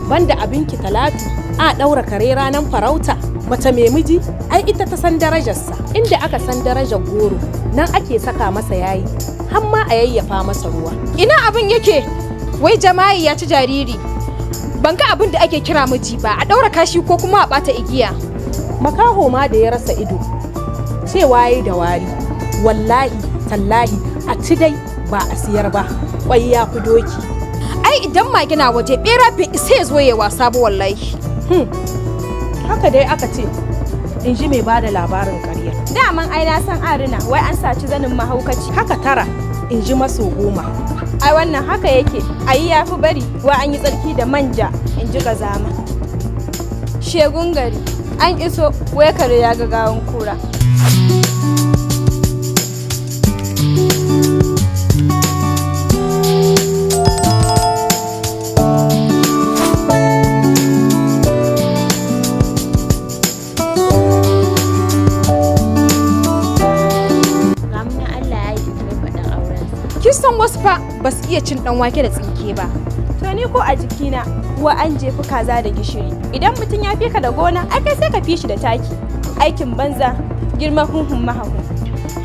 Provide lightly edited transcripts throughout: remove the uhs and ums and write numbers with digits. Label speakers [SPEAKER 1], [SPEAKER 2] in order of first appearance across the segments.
[SPEAKER 1] Banda abinki Talatu, a ɗaura kare ranar farauta. Mace mai miji, ai ita ta san darajarsa. Inda aka san darajar goro, nan ake saka masa yayi, har ma a yayyafa masa ruwa.
[SPEAKER 2] Ina abin yake? Wai jama'i ya ci jariri. Ban ga abin da ake kira miji ba, a ɗaura kashi ko kuma a ɓata igiya.
[SPEAKER 1] Makaho ma da ya rasa ido, cewa yayi da wari. Wallahi, tallahi, a ci dai ba a siyar ba, kwai ya fi doki.
[SPEAKER 2] Ai idan mage na waje, bera bai isa ya zo ya wasa ba wallahi.
[SPEAKER 1] Haka dai aka ce, in ji mai bada labarin ƙarya.
[SPEAKER 3] Daman ai na san arina, wai an saci zanin mahaukaci.
[SPEAKER 1] Haka tara, in ji maso 10.
[SPEAKER 3] Ai wannan haka yake, ayi ya fi bari, wa an yi tsarki da manja, in ji kazama. Shegun gari, an iso, wai kare ya ga gawan kura.
[SPEAKER 4] Ga mu nan Allah ya yi bikin faɗin aurensa.
[SPEAKER 2] Kin san wasu fa ba su iya cin ɗan wake da tsinke ba.
[SPEAKER 3] To ni ko a jikina, wa an jefi kaza da gishiri. Idan mutum ya fi ka da gona, ai kai sai ka fi shi da taki. Aikin banza, girman hunhun mahahu.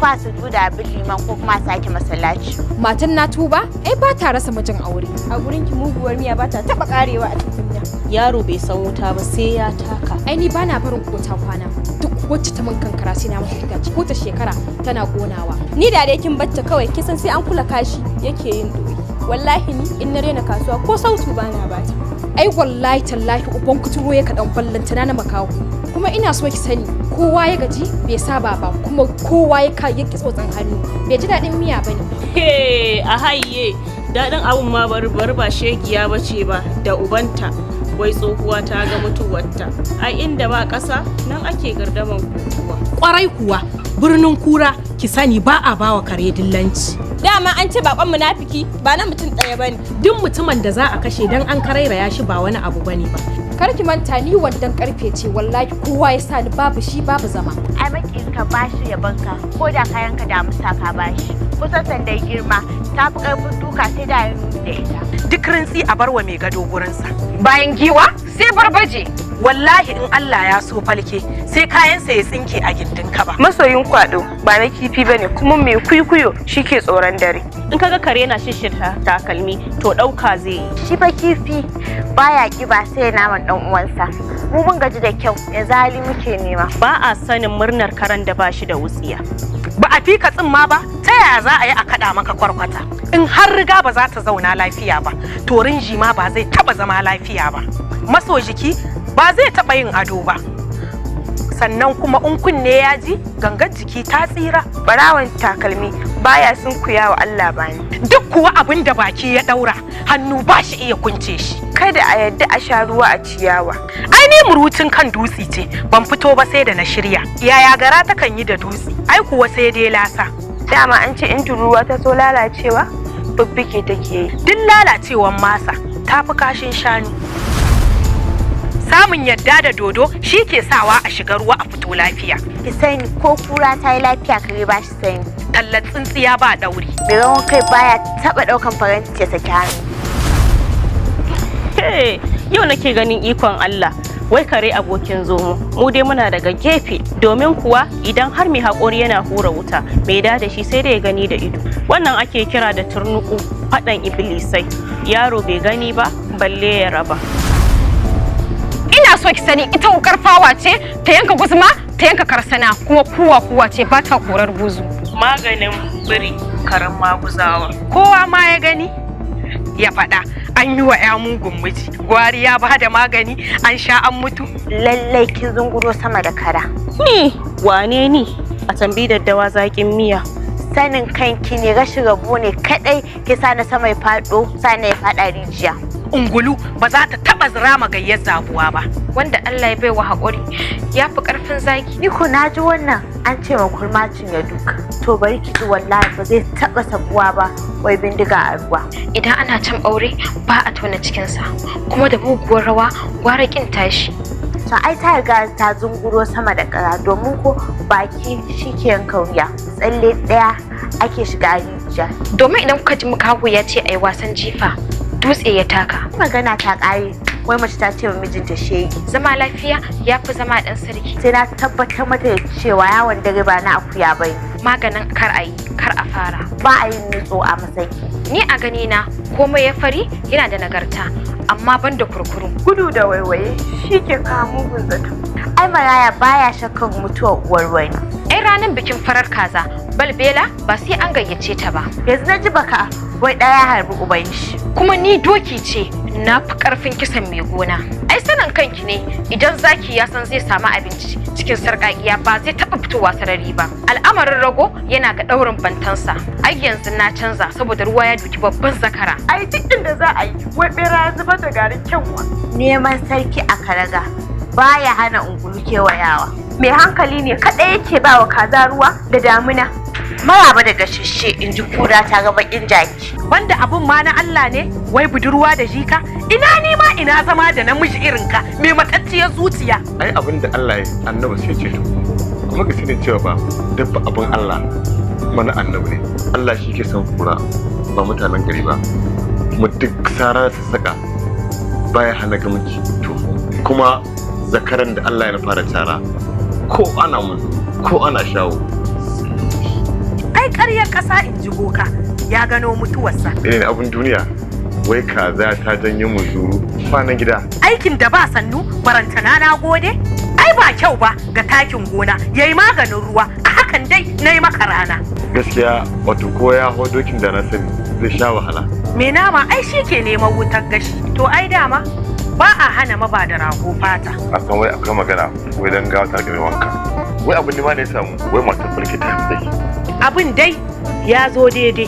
[SPEAKER 4] Kwa su duda abin liman ko kuma a sake masallaci.
[SPEAKER 2] Matan na tuba, ai ba ta rasa mijin aure.
[SPEAKER 3] A gurin ki muguwar miya ba ta taɓa ƙarewa a tukunya.
[SPEAKER 5] Yaro bai san wuta ba sai ya taka.
[SPEAKER 2] Ai ni bana barin kota kwana. Duk wacce ta min kankara sai na mata itace ko ta shekara tana konawa.
[SPEAKER 3] Ni da dai kin bacce kawai, kisan sai an kula kashi yake yin doyi. Wallahi ni in na rena kasuwa ko sautu bana bata.
[SPEAKER 2] Ai wallahi tallahi uban kuturo ya kaɗan ballantana na makaho. Kuma ina so ki sani, kowa ya gaji bai saba ba, kuma kowa ya ka ya tsotsan hannu bai ji daɗin miya ba ne.
[SPEAKER 5] He, a haye, daɗin abun ma bari bari ba shegiya ba ce ba da ubanta. Wai tsohuwa ta ga mutuwarta. Ai inda ba ƙasa nan ake gardaman kokuwa.
[SPEAKER 1] Kwarai kuwa, birnin kura ki sani ba a bawa kare dillanci.
[SPEAKER 3] Dama an ce bakon munafiki ba na mutum ɗaya bane.
[SPEAKER 1] Duk mutumin da za a kashe dan an karairaya shi ba wani abu bane ba.
[SPEAKER 2] Kar ki manta ni wandan karfe ce, wallahi kowa ya sa ni babu shi babu zama.
[SPEAKER 4] Ai makinka ba shi yabanka ko da kayanka da amsa ka bashi. Kusan sandar girma ta fi ƙarfin duka sai da ya nuni da ita.
[SPEAKER 1] Duk rintsi a barwa mai gado gurinsa.
[SPEAKER 2] Bayan giwa sai barbaje.
[SPEAKER 1] Wallahi in Allah ya so falke sai kayansa ya tsinke a gindin kaba.
[SPEAKER 6] Masoyin kwado ba na kifi bane, kuma mai kwikwiyo shike tsoron dare.
[SPEAKER 5] In kaga kare na shishirta takalmi to ɗauka zai yi.
[SPEAKER 4] Shi fa kifi baya ƙiba sai naman ɗan uwansa. Mu mun gaji da kyau, yanzu hali muke nema.
[SPEAKER 5] Ba a sanin murnar karen da ba shi da wutsiya.
[SPEAKER 1] Ba a fi ka tsimma ba, ta yaya za a yi a kaɗa maka kwarkwata? In har riga ba za ta zauna lafiya ba, to rinji ma ba zai taɓa zama lafiya ba. Maso jiki ba zai taɓa yin ado ba. Sannan kuma in kunne ya ji, gangar jiki ta tsira.
[SPEAKER 6] Barawan takalmi baya sunkuya wa Allah bani.
[SPEAKER 1] Duk kuwa abin da baki ya ɗaura, hannu ba shi iya kunce shi.
[SPEAKER 6] Kada a yadda a sha ruwa a ciyawa.
[SPEAKER 1] Ai ni murucin kan dutse ce, ban fito ba sai da na shirya. Yaya gara takan yi da dutse, ai kuwa sai dai lasa.
[SPEAKER 6] Dama an ce in tururuwa ta so lalacewa, fiffike take yi.
[SPEAKER 1] Duk lalacewan masa ta fi kashin shanu. Samun yadda da dodo shi ke sawa a shiga ruwa a fito lafiya.
[SPEAKER 4] Ki sani ko kura ta yi lafiya kare ba shi sani.
[SPEAKER 1] Tallar tsintsiya ba ɗauri.
[SPEAKER 4] Mai rawan kai baya taɓa ɗaukan faranti ya saki hannu.
[SPEAKER 5] He, yau nake ganin ikon Allah. Wai kare abokin zomo, mu dai muna daga gefe, domin kuwa idan har mai haƙori yana hura wuta, mai da shi sai dai ya gani da ido. Wannan ake kira da turnuku faɗan iblisai. Yaro bai gani ba, balle ya raba.
[SPEAKER 2] Ina so ki sani ita wukar fawa ce ta yanka guzma ta yanka karsana, kuma kuwa kuwa ce ba ta korar buzu.
[SPEAKER 5] Maganin biri karen maguzawa.
[SPEAKER 1] Kowa ma ya gani ya faɗa an yi wa 'ya mugun miji. Gwari ya ba da magani an sha an mutu.
[SPEAKER 4] Lallai kin zunguro sama da kara.
[SPEAKER 5] Ni wane ni? A tambayi daddawa zaƙin miya.
[SPEAKER 4] Sanin kanki ne rashin rabo ne kaɗai ki sa na sama ya faɗo sa na ya faɗa rijiya.
[SPEAKER 1] Ungulu ba za ta taɓa zira magayyar zabuwa ba.
[SPEAKER 2] Wanda Allah ya baiwa haƙuri ya fi ƙarfin zaki.
[SPEAKER 4] Ni ko na ji wannan an ce ma kurmacin ya duka. To bari ki ji, wallahi ba zai taɓa sabuwa ba, wai bindiga a ruwa.
[SPEAKER 2] Idan ana cin ɓaure ba a tona cikinsa, kuma da muguwar rawa gwara ƙin tashi.
[SPEAKER 4] To ai ta riga ta zunguro sama da kara, domin ko baki shi ke yanka wuya. Tsalle ɗaya ake shiga rijiya.
[SPEAKER 2] Domin idan kuka ji makaho ya ce a yi wasan jifa, dutse ya taka.
[SPEAKER 4] Magana ta ƙare. Wai mace ta ce wa mijinta shegi.
[SPEAKER 2] Zama lafiya ya fi zama ɗan sarki.
[SPEAKER 4] Sai na tabbatar mata da cewa yawon dare ba na akuya bane.
[SPEAKER 2] Maganin kar a yi, kar a fara.
[SPEAKER 4] Ba a yin nutso a masaki.
[SPEAKER 2] Ni a gani na komai ya fari yana da nagarta, amma ban da kurkuru.
[SPEAKER 6] Gudu da waiwaye shi ke kawo mugun zato.
[SPEAKER 4] Ai maraya baya shakkan mutuwar uwar wani.
[SPEAKER 2] Ai ranar bikin farar kaza, balbela ba sai an gayyace ta ba.
[SPEAKER 4] Yanzu na ji baka wai ɗaya harbi uban shi.
[SPEAKER 2] Kuma ni doki ce, na fi ƙarfin kisan mai gona. Ai sanin kanki ne, idan zaki ya san zai samu abinci cikin sarƙaƙiya ba zai taɓa fitowa sarari ba. Al'amarin rago yana ga ɗaurin bantansa. Ai yanzu na canza saboda ruwa ya duki babban zakara.
[SPEAKER 6] Ai duk inda za a yi, wai bera ya zubar da garin kyanwa.
[SPEAKER 4] Neman sarki a karaga baya hana ungulu kewayawa.
[SPEAKER 6] Mai hankali ne kaɗai yake ba wa kaza ruwa da damuna.
[SPEAKER 4] Maraba da gashashe, in ji kura ta ga bakin jaki.
[SPEAKER 1] Wanda abun ma na Allah ne, wai budurwa da jika, ina ni ma ina zama da namiji irin ka mai matacciyar zuciya.
[SPEAKER 7] Ai abin da Allah ya annabi sai ce to. Kuma ka sani cewa ba dabba abin Allah mana annabi ne. Allah shi ke son kura ba mutanen gari ba. Kuma duk sara saka baya hana gamci to. Kuma zakaran da Allah ya fara tara ko ana mutu ko ana shawo.
[SPEAKER 1] Ai ƙaryar ƙasa, in ji boka ya gano mutuwarsa.
[SPEAKER 7] Irin abin duniya, wai kaza ta janyo mu zuru kwanan gida.
[SPEAKER 1] Aikin da ba sannu barantana na gode, ai ba kyau ba ga takin gona yayi maganin ruwa, a hakan dai na yi maka rana.
[SPEAKER 7] Gaskiya wato ko ya hau dokin da na sani zai sha wahala.
[SPEAKER 1] Me nama ai shi ke neman wutar gashi, to ai dama ba a hana maba da rago fata.
[SPEAKER 7] A san wai akwai magana wai dan gawa ta game wanka. Wai abin da ma ne ya samu, wai matar farke ta fi.
[SPEAKER 1] Abin dai ya zo daidai,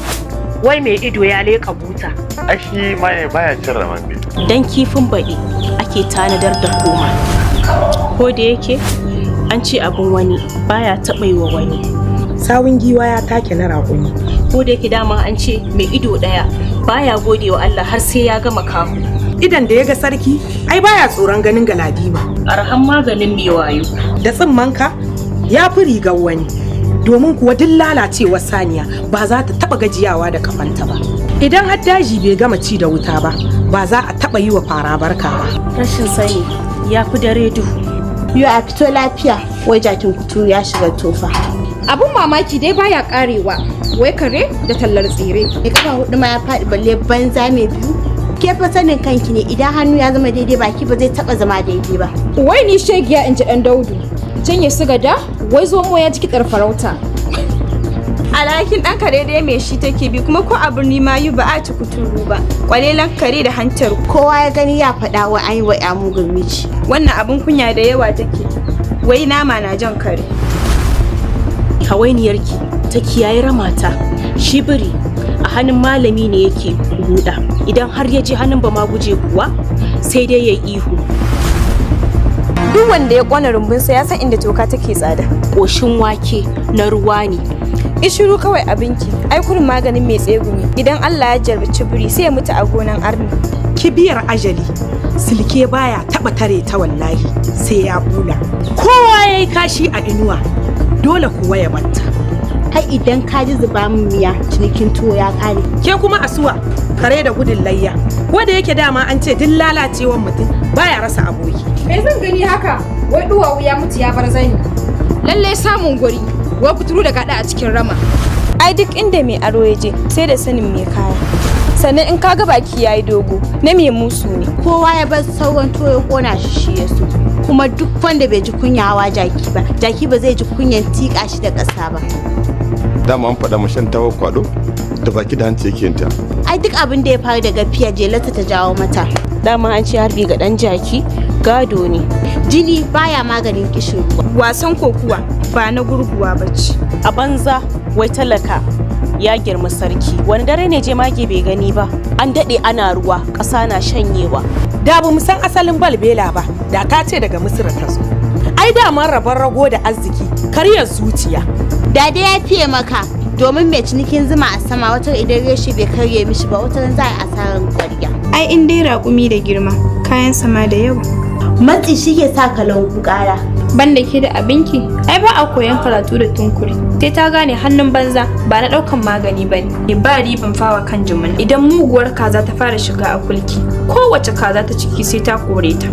[SPEAKER 1] wai mai ido ya leka buta.
[SPEAKER 7] Ai shi ma ya baya cin ramambe.
[SPEAKER 5] Dan kifin baɗi ake tanadar da koma. Ko da yake an ce abin wani baya taɓa yi wa wani.
[SPEAKER 1] Sawun giwa ya take na raƙumi.
[SPEAKER 5] Ko da yake dama an ce mai ido ɗaya baya gode wa Allah har sai ya gama kahu.
[SPEAKER 1] Idan da ya ga sarki ai baya tsoron ganin galadima.
[SPEAKER 5] Arhan maganin mai wayo.
[SPEAKER 1] Da tsimmanka ya fi rigar wani, domin kuwa duk lalacewar saniya ba za ta taba gajiyawa da kafanta ba. Idan har daji bai gama ci da wuta ba, ba za a taba yi wa fara barka ba.
[SPEAKER 5] Rashin sani ya fi dare duhu.
[SPEAKER 4] Yau a fito lafiya, wai jakin kuturu ya shiga tofa.
[SPEAKER 2] Abun mamaki dai baya karewa, wai kare da tallar tsire.
[SPEAKER 4] Mai kafa hudu ma ya faɗi balle banza mai biyu. Ke fa sanin kanki ne, idan hannu ya zama daidai baki ba zai taba zama daidai ba.
[SPEAKER 2] Wai ni shegiya, in ji ɗan Daudu. Janye su gada, wai zomo ya ji kiɗar farauta.
[SPEAKER 3] Alhakin ɗan kare dai mai shi take bi, kuma ko a birni mayu ba a ci kuturu ba. Kwalelan kare da hantar.
[SPEAKER 4] Kowa ya gani ya faɗa wa an yi wa ya mugun miji.
[SPEAKER 3] Wannan abin kunya da yawa take. Wai nama na jan kare.
[SPEAKER 5] Hawainiyarki ta kiyaye ramata. Shi biri a hannun malami ne yake buɗa. Idan har ya je hannun ba ma guje kuwa sai dai ya ihu.
[SPEAKER 3] Duk wanda ya kona rumbunsa ya san inda toka take tsada.
[SPEAKER 5] Ƙoshin wake na ruwa ne.
[SPEAKER 3] Ishiru kawai abinki, ai kurin maganin mai tsegumi. Idan Allah ya jarabci biri sai ya mutu a gonan arni.
[SPEAKER 1] Kibiyar ajali silke baya taba tare ta, wallahi sai ya bula. Kowa ya yi kashi a inuwa dole kuwa ya batta.
[SPEAKER 4] Ai idan ka ji zuba min miya, cinikin tuwo ya kare.
[SPEAKER 1] Ke kuma asuwa kare da gudun layya, ko da yake dama an ce duk lalacewan mutum baya rasa aboki.
[SPEAKER 2] Me zan gani haka? Wai duwawu ya mutu ya bar zani. Lallai samun guri, wai kuturu da gada a cikin rama.
[SPEAKER 3] Ai duk inda mai aro ya je sai da sanin mai kaya. Sannan in kaga baki yayi dogo na mai musu ne.
[SPEAKER 4] Kowa ya bar sauran tuwo ya kona shi shi ya so. Kuma duk wanda bai ji kunya hawa jaki ba, jaki ba zai ji kunyan tika shi da ƙasa ba.
[SPEAKER 7] Dama an faɗa mashan tawa kwado da baki da hanci yake yinta.
[SPEAKER 4] Ai duk abin da ya faru daga fiya jelarta ta jawo mata.
[SPEAKER 5] Dama an ce harbi ga ɗan jaki gado ne.
[SPEAKER 4] Jini baya maganin kishin ruwa.
[SPEAKER 3] Wasan kokuwa ba na gurguwa ba ce.
[SPEAKER 5] A banza wai talaka ya girma sarki. Wani dare ne jemage bai gani ba. An daɗe ana ruwa, ƙasa na shanyewa.
[SPEAKER 1] Da ba mu san asalin balbela ba, da ta ce daga Misira ta zo. Ai daman rabon rago da arziki karyar zuciya.
[SPEAKER 4] Da dai ya fiye maka, domin mai cinikin zuma a sama wata idan reshe bai karye mishi ba, wata za a yi asarar kwarya.
[SPEAKER 3] Ai in dai raƙumi da girma kayan sama da yawa.
[SPEAKER 4] Matsi shi ke sa kalangu ƙara.
[SPEAKER 3] Banda ke da abinki, ai ba a koyan karatu da tunkuri. Sai ta gane hannun banza ba na ɗaukan magani ba ne. Ba riban fawa kan jimina. Idan muguwar kaza ta fara shiga a kulki, kowace kaza ta ciki sai ta kore ta.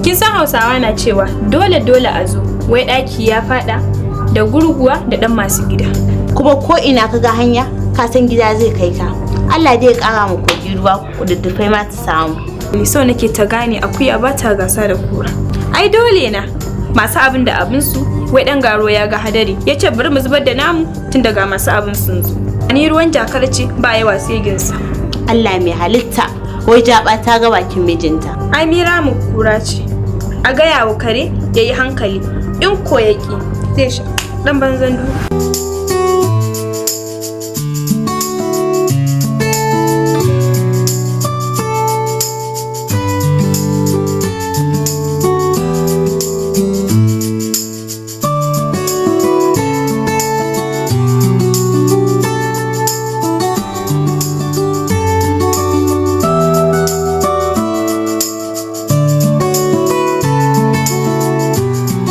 [SPEAKER 3] Kin san Hausawa na cewa dole dole a zo, wai ɗaki ya faɗa da gurguwa da ɗan masu gida.
[SPEAKER 4] Kuma ko ina ka ga hanya, ka san gida zai kai ka. Allah dai ya ƙara mu kogi ruwa, kududdufai ma ta samu.
[SPEAKER 3] Ni so nake ta gane akuya ba ta gasa da kura. Ai dole na masu abin da abin su, wai dan garo ya ga hadari ya ce bari mu zubar da namu tun daga masu abin sun zo. Ni ruwan jakar ce ba yawa sai ginsa.
[SPEAKER 4] Allah mai halitta, wai jaba ta ga bakin mijinta.
[SPEAKER 3] Ai mira mu kura ce. A gaya wa kare ya yi hankali, in ko ya ki zai sha dan banzan duka.